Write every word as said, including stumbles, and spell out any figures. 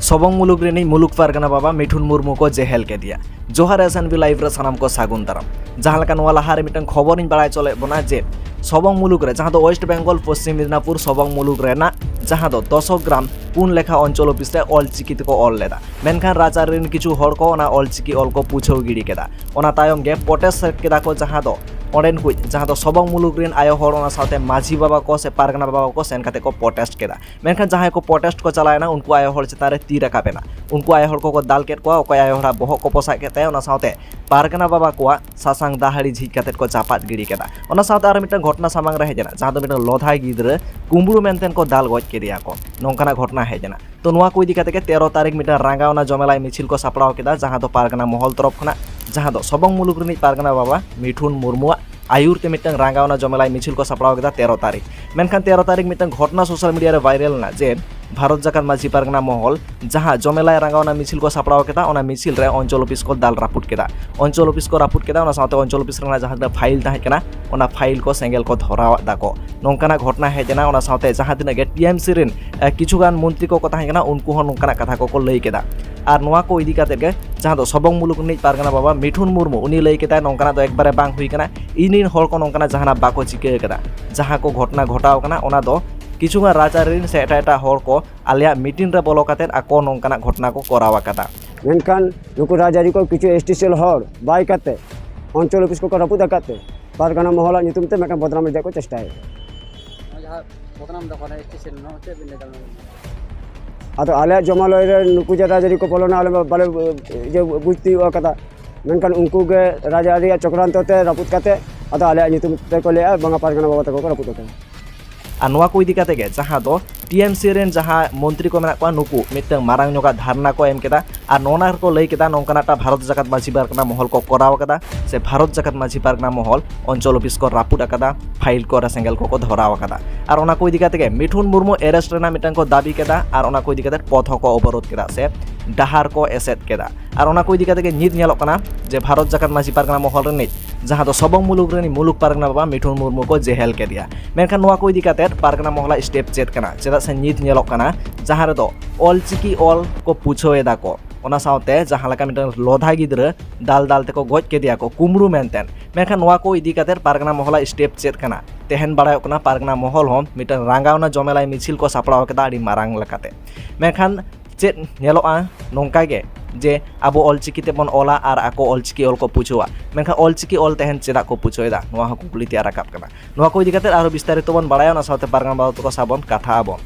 ᱥᱚᱵᱚᱝ ᱢᱩᱞᱩᱠ ᱨᱤᱱᱤᱡ ᱢᱩᱞᱩᱠ ᱯᱟᱨᱜᱟᱱᱟ ᱵᱟᱵᱟ ᱢᱤᱴᱷᱩᱱ ᱢᱩᱨᱢᱩ ᱠᱚ ᱡᱮᱦᱮᱞ ᱠᱮᱫᱮᱭᱟ᱾ ᱡᱚᱦᱟᱨ S N B Live ᱨᱮ ᱥᱟᱱᱟᱢ ᱠᱚ ᱥᱟᱹᱜᱩᱱ ᱫᱟᱨᱟᱢ᱾ ᱡᱟᱦᱟᱸ ᱞᱮᱠᱟ ᱱᱚᱣᱟ ᱞᱟᱦᱟ ᱨᱮ ᱢᱤᱫᱴᱟᱝ ᱠᱷᱚᱵᱚᱨᱤᱧ ᱵᱟᱲᱟᱭ ᱦᱚᱪᱚ ᱞᱮᱫ ᱵᱚᱱᱟ ᱡᱮ ᱥᱚᱵᱚᱝ ᱢᱩᱞᱩᱠ ᱨᱮ, ᱡᱟᱦᱟᱸ ᱫᱚ West Bengal ᱯᱚᱥᱪᱤᱢ ᱢᱮᱫᱽᱱᱟᱯᱩᱨ ᱥᱚᱵᱚᱝ ᱢᱩᱞᱩᱠ ᱨᱮᱱᱟᱜ, ᱡᱟᱦᱟᱸ ᱫᱚ ᱫᱚᱥᱚᱠ ᱜᱨᱟᱢ ᱯᱩᱱ ᱞᱮᱠᱷᱟ ᱚᱧᱪᱚᱞ ᱚᱯᱷᱤᱥ ᱨᱮ ᱚᱞ ᱪᱤᱠᱤ ᱛᱮᱠᱚ ᱚᱞ ᱞᱮᱫᱟ᱾ ᱢᱮᱱᱠᱷᱟᱱ ᱨᱟᱡᱽᱟᱹᱨᱤ ᱨᱮᱱ ᱠᱤᱪᱷᱩ ᱦᱚᱲ ᱠᱚ ᱚᱱᱟ ᱚᱞ ᱪᱤᱠᱤ ᱚᱞ ᱠᱚ ᱯᱩᱪᱷᱟᱹᱣ ᱜᱤᱰᱤ ᱠᱮᱫᱟ᱾ ᱚᱱᱟ ᱛᱟᱭᱚᱢ ᱜᱮ protest ᱠᱮᱫᱟ ᱠᱚ, ᱡᱟᱦᱟᱸ ᱫᱚ ᱚᱸᱰᱮᱱ ᱠᱩᱡ, ᱡᱟᱦᱟᱸ ᱫᱚ ᱥᱚᱵᱚᱝ ᱢᱩᱞᱩᱠ ᱨᱮᱱ ᱟᱭᱳ ᱦᱚᱲ, ᱚᱱᱟ ᱥᱟᱶᱛᱮ ᱢᱟᱹᱡᱷᱤ ᱵᱟᱵᱟ ᱠᱚ ᱥᱮ ᱯᱟᱨᱜᱟᱱᱟ ᱵᱟᱵᱟ ᱠᱚ ᱥᱮᱱ ᱠᱟᱛᱮ ᱠᱚ protest ᱠᱮᱫᱟ᱾ ᱢᱮᱱᱠᱷᱟᱱ ᱡᱟᱦᱟᱸᱭ ᱠᱚ protest ᱠᱚ ᱪᱟᱞᱟᱣᱮᱱᱟ, ᱩᱱᱠᱩ ᱟᱭᱳ ᱦᱚᱲ ᱪᱮᱛᱟᱱ ᱨᱮ ᱛᱤ ᱨᱟᱠᱟᱵ ᱮᱱᱟ᱾ ᱩᱱᱠᱩ ᱟᱭᱳ ᱦᱚᱲ ᱠᱚᱠᱚ ᱫᱟᱞ ᱠᱮᱫ ᱠᱚᱣᱟ, ᱚᱠᱚᱭ ᱟᱭᱳ ᱦᱚᱲᱟᱜ ᱵᱚᱦᱚᱜ ᱠᱚ ᱯᱚᱥᱟᱜ ᱠᱮᱫ ᱛᱟᱭᱟ, ᱚᱱᱟ ᱥᱟᱶᱛᱮ ᱯᱟᱨᱜᱟᱱᱟ ᱵᱟᱵᱟ ᱠᱚᱣᱟᱜ ᱥᱟᱥᱟᱝ ᱫᱟᱦᱲᱤ ᱡᱷᱤᱡ ᱠᱟᱛᱮ ᱠᱚ ᱪᱟᱯᱟᱫ ᱜᱤᱰᱤ ᱠᱮᱫᱟ᱾ ᱚᱱᱟ ᱥᱟᱶᱛᱮ ᱟᱨ ᱢᱤᱫᱴᱟᱝ ᱜᱷᱚᱴᱚᱱᱟ ᱥᱟᱢᱟᱝ ᱨᱮ ᱦᱮᱡ ᱮᱱᱟ, ᱡᱟᱦᱟᱸ ᱫᱚ ᱢᱤᱫᱴᱟᱝ ᱞᱚᱫᱷᱟᱭ ᱜᱤᱫᱽᱨᱟᱹ ᱠᱩᱢᱵᱽᱲᱩ ᱢᱮᱱᱛᱮ ᱠᱚ ᱫᱟᱞ ᱜᱚᱡ ᱠᱮᱫᱮᱭᱟ ᱠᱚ᱾ ᱱᱚᱝᱠᱟᱱᱟᱜ ᱜᱷᱚᱴᱚᱱᱟ ᱦᱮᱡ ᱮᱱᱟ᱾ ᱛᱚ, ᱱᱚᱣᱟ ᱠᱚ ᱤᱫᱤ ᱠᱟᱛᱮ ᱜᱮ ᱛᱮᱨᱚ ᱛᱟᱹᱨᱤᱠᱷ ᱢᱤᱫᱴᱟᱝ ᱨᱟᱸᱜᱟᱣᱱᱟ ᱡᱚᱢᱮᱞᱟᱭ ᱢᱤᱪᱷᱤᱞ ᱠᱚ ᱥᱟᱯᱲᱟᱣ ᱠᱮᱫᱟ, ᱡᱟᱦᱟᱸ ᱫᱚ ᱯᱟᱨᱜᱟᱱᱟ ᱢᱚᱦᱚᱞ ᱛᱚᱨᱚᱯ ᱠᱷᱚᱱᱟᱜ, ᱡᱟᱦᱟᱸ ᱫᱚ ᱥᱚᱵᱚᱝ ᱢᱩᱞᱩᱠ ᱨᱤᱱᱤᱡ ᱯᱟᱨᱜᱟᱱᱟ ᱵᱟᱵᱟ ᱢᱤᱴᱷᱩᱱ ᱢᱩᱨᱢᱩᱣᱟᱜ ᱟᱭᱩᱨ ᱛᱮ ᱢᱤᱫᱴᱟᱝ ᱨᱟᱸᱜᱟᱣᱱᱟ ᱡᱚᱢᱮᱞᱟᱭ ᱢᱤᱪᱷᱤᱞ ᱠᱚ ᱥᱟᱯᱲᱟᱣ ᱠᱮᱫᱟ ᱛᱮᱨᱚ ᱛᱟᱹᱨᱤᱠᱷ᱾ ᱢᱮᱱᱠᱷᱟᱱ ᱛᱮᱨᱚ ᱛᱟᱹᱨᱤᱠᱷ ᱢᱤᱫᱴᱟᱝ ᱜᱷᱚᱴᱚᱱᱟ social media ᱨᱮ viral ᱮᱱᱟ ᱡᱮ ᱵᱷᱟᱨᱚᱛ ᱡᱟᱠᱟᱛ ᱢᱟᱹᱡᱷᱤ ᱯᱟᱨᱜᱟᱱᱟ ᱢᱚᱦᱚᱞ ᱡᱟᱦᱟᱸ ᱡᱚᱢᱮᱞᱟᱭ ᱨᱟᱸᱜᱟᱣᱱᱟ ᱢᱤᱪᱷᱤᱞ ᱠᱚ ᱥᱟᱯᱲᱟᱣ ᱠᱮᱫᱟ, ᱚᱱᱟ ᱢᱤᱪᱷᱤᱞ ᱨᱮ ᱚᱧᱪᱚᱞ ᱚᱯᱷᱤᱥ ᱠᱚ ᱫᱟᱞ ᱨᱟᱹᱯᱩᱫ ᱠᱮᱫᱟ᱾ ᱚᱧᱪᱚᱞ ᱚᱯᱷᱤᱥ ᱠᱚ ᱨᱟᱹᱯᱩᱫ ᱠᱮᱫᱟ, ᱚᱱᱟ ᱥᱟᱶᱛᱮ ᱚᱧᱪᱚᱞ ᱚᱯᱷᱤᱥ ᱨᱮᱱᱟᱜ ᱡᱟᱦᱟᱸ ᱛᱤᱱᱟᱹᱜ ᱯᱷᱟᱭᱤᱞ ᱛᱟᱦᱮᱸ ᱠᱟᱱᱟ, ᱚᱱᱟ ᱯᱷᱟᱭᱤᱞ ᱠᱚ ᱥᱮᱸᱜᱮᱞ ᱠᱚ ᱫᱷᱚᱨᱟᱣᱟᱫ ᱫᱟᱠᱚ᱾ ᱱᱚᱝᱠᱟᱱᱟᱜ ᱜᱷᱚᱴᱚᱱᱟ ᱦᱮᱡ ᱮᱱᱟ᱾ ᱚᱱᱟ ᱥᱟᱶᱛᱮ ᱡᱟᱦᱟᱸ ᱛᱤᱱᱟᱹᱜ ᱜᱮ T M C ᱨᱮᱱ, ᱮ, ᱠᱤᱪᱷᱩ ᱜᱟᱱ ᱢᱚᱱᱛᱨᱤ ᱠᱚᱠᱚ ᱛᱟᱦᱮᱸ ᱠᱟᱱᱟ, ᱩᱱᱠᱩ ᱦᱚᱸ ᱱᱚᱝᱠᱟᱱᱟᱜ ᱠᱟᱛᱷᱟ ᱠᱚᱠᱚ ᱞᱟᱹᱭ ᱠᱮᱫᱟ᱾ ᱟᱨ ᱱᱚᱣᱟ ᱠᱚ ᱤᱫᱤ ᱠᱟᱛᱮ ᱜᱮ ᱡᱟᱦᱟᱸ ᱫᱚ ᱥᱚᱵᱚᱝ ᱢᱩᱞᱩᱠ ᱨᱤᱱᱤᱡ ᱯᱟᱨᱜᱟᱱᱟ ᱵᱟᱵᱟ ᱢᱤᱴᱷᱩᱱ ᱢᱩᱨᱢᱩ, ᱩᱱᱤ ᱞᱟᱹᱭ ᱠᱮᱫᱟᱭ, ᱱᱚᱝᱠᱟᱱᱟᱜ ᱫᱚ ᱮᱠᱵᱟᱨᱮ ᱵᱟᱝ ᱦᱩᱭ ᱠᱟᱱᱟ, ᱤᱧ ᱨᱤᱱ ᱦᱚᱲ ᱠᱚ ᱱᱚᱝᱠᱟᱱᱟᱜ ᱡᱟᱦᱟᱱᱟᱜ ᱵᱟᱠᱚ ᱪᱤᱠᱟᱹ ᱟᱠᱟᱫᱟ᱾ ᱡᱟᱦᱟᱸ ᱠᱚ ᱜᱷᱚᱴᱚᱱᱟ ᱜᱷᱚᱴᱟᱣ ᱠᱟᱱᱟ, ᱚᱱᱟ ᱫᱚ ᱠᱤᱪᱷᱩ ᱜᱟᱱ ᱨᱟᱡᱽᱟᱹᱨᱤ ᱨᱤᱱ ᱥᱮ ᱮᱴᱟᱜ ᱮᱴᱟᱜ ᱦᱚᱲ ᱠᱚ ᱟᱞᱮᱭᱟᱜ meeting ᱨᱮ ᱵᱚᱞᱚ ᱠᱟᱛᱮ ᱟᱠᱚ ᱱᱚᱝᱠᱟᱱᱟᱜ ᱜᱷᱚᱴᱚᱱᱟ ᱠᱚ ᱠᱚᱨᱟᱣ ᱟᱠᱟᱫᱟ᱾ ᱢᱮᱱᱠᱷᱟᱱ ᱱᱩᱠᱩ ᱨᱟᱡᱽᱟᱹᱨᱤ ᱠᱚ ᱠᱤᱪᱷᱩ S T cell ᱦᱚᱲ ᱵᱟᱭ ᱠᱟᱛᱮ ᱚᱧᱪᱚᱞ ᱚᱯᱷᱤᱥ ᱠᱚᱠᱚ ᱨᱟᱹᱯᱩᱫ ᱟᱠᱟᱫ ᱛᱮ ᱯᱟᱨᱜᱟᱱᱟ ᱢᱚᱦᱚᱞᱟᱜ ᱧᱩᱛᱩᱢ ᱛᱮ ᱢᱤᱫᱴᱟᱝ ᱵᱚᱫᱱᱟᱢ ᱨᱮᱭᱟᱜ ᱠᱚ ᱪᱮᱥᱴᱟᱭᱮᱫᱟ᱾ ᱱᱚᱣᱟ ᱡᱟᱦᱟᱸ ᱵᱚᱫᱱᱟᱢ ᱫᱟᱠᱚ ᱚᱱᱟ S T cell, ᱱᱚᱣᱟ ᱪᱮᱫ ᱵᱤᱱ ᱞᱟᱹᱭ ᱫᱟ ᱱᱚᱣᱟ? ᱟᱫᱚ ᱟᱞᱮᱭᱟᱜ ᱡᱚᱢᱟᱞᱚᱭ ᱨᱮ ᱱᱩᱠᱩ ᱡᱮ ᱨᱟᱡᱽᱟᱹᱨᱤ ᱠᱚ ᱵᱚᱞᱚᱱᱟ, ᱟᱞᱮ ᱢᱟ ᱵᱟᱞᱮ, ᱤᱭᱟᱹ, ᱵᱩᱡᱽ ᱛᱤᱭᱳᱜ ᱟᱠᱟᱫᱟ᱾ ᱢᱮᱱᱠᱷᱟᱱ ᱩᱱᱠᱩ ᱜᱮ ᱨᱟᱡᱽᱟᱹᱨᱤ ᱨᱮᱭᱟᱜ ᱪᱚᱠᱨᱟᱱᱛᱚ ᱛᱮ ᱨᱟᱹᱯᱩᱫ ᱠᱟᱛᱮ ᱟᱫᱚ ᱟᱞᱮᱭᱟᱜ ᱧᱩᱛᱩᱢ ᱛᱮᱠᱚ ᱞᱟᱹᱭᱮᱫᱼᱟ, ᱵᱟᱝᱟ, ᱯᱟᱨᱜᱟᱱᱟ ᱵᱟᱵᱟ ᱛᱟᱠᱚ ᱠᱚ ᱨᱟᱹᱯᱩᱫ ᱟᱠᱟᱫᱟ᱾ ᱟᱨ ᱱᱚᱣᱟ ᱠᱚ ᱤᱫᱤ ᱠᱟᱛᱮ ᱜᱮ ᱡᱟᱦᱟᱸ ᱫᱚ T M C ᱨᱮᱱ ᱡᱟᱦᱟᱸ ᱢᱚᱱᱛᱨᱤ ᱠᱚ ᱢᱮᱱᱟᱜ ᱠᱚᱣᱟ, ᱱᱩᱠᱩ ᱢᱤᱫᱴᱟᱝ ᱢᱟᱨᱟᱝ ᱧᱚᱜᱟᱜ ᱫᱷᱟᱨᱱᱟ ᱠᱚ ᱮᱢ ᱠᱮᱫᱟ᱾ ᱟᱨ ᱱᱚᱣᱟ ᱨᱮᱠᱚ ᱞᱟᱹᱭ ᱠᱮᱫᱟ, ᱱᱚᱝᱠᱟᱱᱟᱜ ᱴᱟ ᱵᱷᱟᱨᱚᱛ ᱡᱟᱠᱟᱛ ᱢᱟᱹᱡᱷᱤ ᱯᱟᱨᱜᱟᱱᱟ ᱢᱚᱦᱚᱞ ᱠᱚ ᱠᱚᱨᱟᱣ ᱟᱠᱟᱫᱟ, ᱥᱮ ᱵᱷᱟᱨᱚᱛ ᱡᱟᱠᱟᱛ ᱢᱟᱹᱡᱷᱤ ᱯᱟᱨᱜᱟᱱᱟ ᱢᱚᱦᱚᱞ ᱚᱧᱪᱚᱞ ᱚᱯᱷᱤᱥ ᱠᱚ ᱨᱟᱹᱯᱩᱫ ᱟᱠᱟᱫᱟ, ᱯᱷᱟᱭᱤᱞ ᱠᱚᱨᱮ ᱥᱮᱸᱜᱮᱞ ᱠᱚᱠᱚ ᱫᱷᱚᱨᱟᱣ ᱟᱠᱟᱫᱟ᱾ ᱟᱨ ᱚᱱᱟ ᱠᱚ ᱤᱫᱤ ᱠᱟᱛᱮ ᱜᱮ ᱢᱤᱴᱷᱩᱱ ᱢᱩᱨᱢᱩ arrest ᱨᱮᱱᱟᱜ ᱢᱤᱫᱴᱟᱝ ᱠᱚ ᱫᱟᱹᱵᱤ ᱠᱮᱫᱟ, ᱟᱨ ᱚᱱᱟ ᱠᱚ ᱤᱫᱤ ᱠᱟᱛᱮ ᱯᱚᱛᱷ ᱦᱚᱸᱠᱚ ᱚᱵᱚᱨᱳᱫᱷ ᱠᱮᱫᱟ, ᱥᱮ ᱰᱟᱦᱟᱨ ᱠᱚ ᱮᱥᱮᱫ ᱠᱮᱫᱟ᱾ ᱟᱨ ᱚᱱᱟ ᱠᱚ ᱤᱫᱤ ᱠᱟᱛᱮ ᱜᱮ ᱱᱤᱛ ᱧᱮᱞᱚᱜ ᱠᱟᱱᱟ ᱡᱮ ᱵᱷᱟᱨᱚᱛ ᱡᱟᱠᱟᱛ ᱢᱟᱹᱡᱷᱤ ᱯᱟᱨᱜᱟᱱᱟ ᱢᱚᱦᱚᱞ ᱨᱤᱱᱤᱡ ᱡᱟᱦᱟᱸ ᱫᱚ ᱥᱚᱵᱚᱝ ᱢᱩᱞᱩᱠ ᱨᱤᱱᱤᱡ ᱢᱩᱞᱩᱠ ᱯᱟᱨᱜᱟᱱᱟ ᱵᱟᱵᱟ ᱢᱤᱴᱷᱩᱱ ᱢᱩᱨᱢᱩ ᱠᱚ ᱡᱮᱦᱮᱞ ᱠᱮᱫᱮᱭᱟ᱾ ᱢᱮᱱᱠᱷᱟᱱ ᱱᱚᱣᱟ ᱠᱚ ᱤᱫᱤ ᱠᱟᱛᱮ ᱯᱟᱨᱜᱟᱱᱟ ᱢᱚᱦᱚᱞᱟᱜ ᱥᱴᱮᱯ ᱪᱮᱫ ᱠᱟᱱᱟ? ᱪᱮᱫᱟᱜ ᱥᱮ ᱱᱤᱛ ᱧᱮᱞᱚᱜ ᱠᱟᱱᱟ ᱡᱟᱦᱟᱸ ᱨᱮᱫᱚ ᱚᱞᱪᱤᱠᱤ ᱚᱞ ᱠᱚ ᱯᱩᱪᱷᱟᱹᱣ ᱮᱫᱟ ᱠᱚ, ᱚᱱᱟ ᱥᱟᱶᱛᱮ ᱡᱟᱦᱟᱸ ᱞᱮᱠᱟ ᱢᱤᱫᱴᱟᱝ ᱞᱚᱫᱷᱟ ᱜᱤᱫᱽᱨᱟᱹ ᱫᱟᱞ ᱫᱟᱞ ᱛᱮᱠᱚ ᱜᱚᱡ ᱠᱮᱫᱮᱭᱟ ᱠᱚ ᱠᱩᱢᱵᱽᱲᱩ ᱢᱮᱱᱛᱮ, ᱢᱮᱱᱠᱷᱟᱱ ᱱᱚᱣᱟ ᱠᱚ ᱤᱫᱤ ᱠᱟᱛᱮ ᱯᱟᱨᱜᱟᱱᱟ ᱢᱚᱦᱚᱞᱟᱜ ᱥᱴᱮᱯ ᱪᱮᱫ ᱠᱟᱱᱟ? ᱛᱮᱦᱮᱧ ᱵᱟᱲᱟᱭᱚᱜ ᱠᱟᱱᱟ ᱯᱟᱨᱜᱟᱱᱟ ᱢᱚᱦᱚᱞ ᱦᱚᱸ ᱢᱤᱫᱴᱟᱝ ᱨᱟᱸᱜᱟᱣᱱᱟ ᱡᱚᱢᱮᱞᱟᱭ ᱢᱤᱪᱷᱤᱞ ᱠᱚ ᱥᱟᱯᱲᱟᱣ ᱠᱮᱫᱟ ᱟᱹᱰᱤ ᱢᱟᱨᱟᱝ ᱞᱮᱠᱟᱛᱮ᱾ ᱢᱮᱱᱠᱷᱟᱱ ᱪᱮᱫ ᱧᱮᱞᱚᱜᱼᱟ ᱱᱚᱝᱠᱟ ᱜᱮ ᱡᱮ ᱟᱵᱚ ᱚᱞᱪᱤᱠᱤ ᱛᱮᱵᱚᱱ ᱚᱞᱟ ᱟᱨ ᱟᱠᱚ ᱚᱞᱪᱤᱠᱤ ᱚᱞ ᱠᱚ ᱯᱩᱪᱷᱟᱹᱣᱟ, ᱢᱮᱱᱠᱷᱟᱱ ᱚᱞᱪᱤᱠᱤ ᱚᱞ ᱛᱮᱦᱮᱧ ᱪᱮᱫᱟᱜ ᱠᱚ ᱯᱩᱪᱷᱟᱹᱣ ᱮᱫᱟ? ᱱᱚᱣᱟ ᱦᱚᱸ ᱠᱩᱠᱞᱤ ᱛᱮᱭᱟᱨ ᱨᱟᱠᱟᱵ ᱠᱟᱱᱟ᱾ ᱱᱚᱣᱟ ᱠᱚ ᱤᱫᱤ ᱠᱟᱛᱮ ᱟᱨᱦᱚᱸ ᱵᱤᱥᱛᱟᱨᱤᱛᱚ ᱵᱚᱱ ᱵᱟᱲᱟᱭᱟ, ᱚᱱᱟ ᱥᱟᱶᱛᱮ ᱯᱟᱨᱜᱟᱱᱟ ᱵᱟᱵᱟ ᱛᱟᱠᱚ ᱥᱟᱶ ᱵᱚᱱ ᱠᱟᱛᱷᱟᱜ ᱟᱵᱚᱱ᱾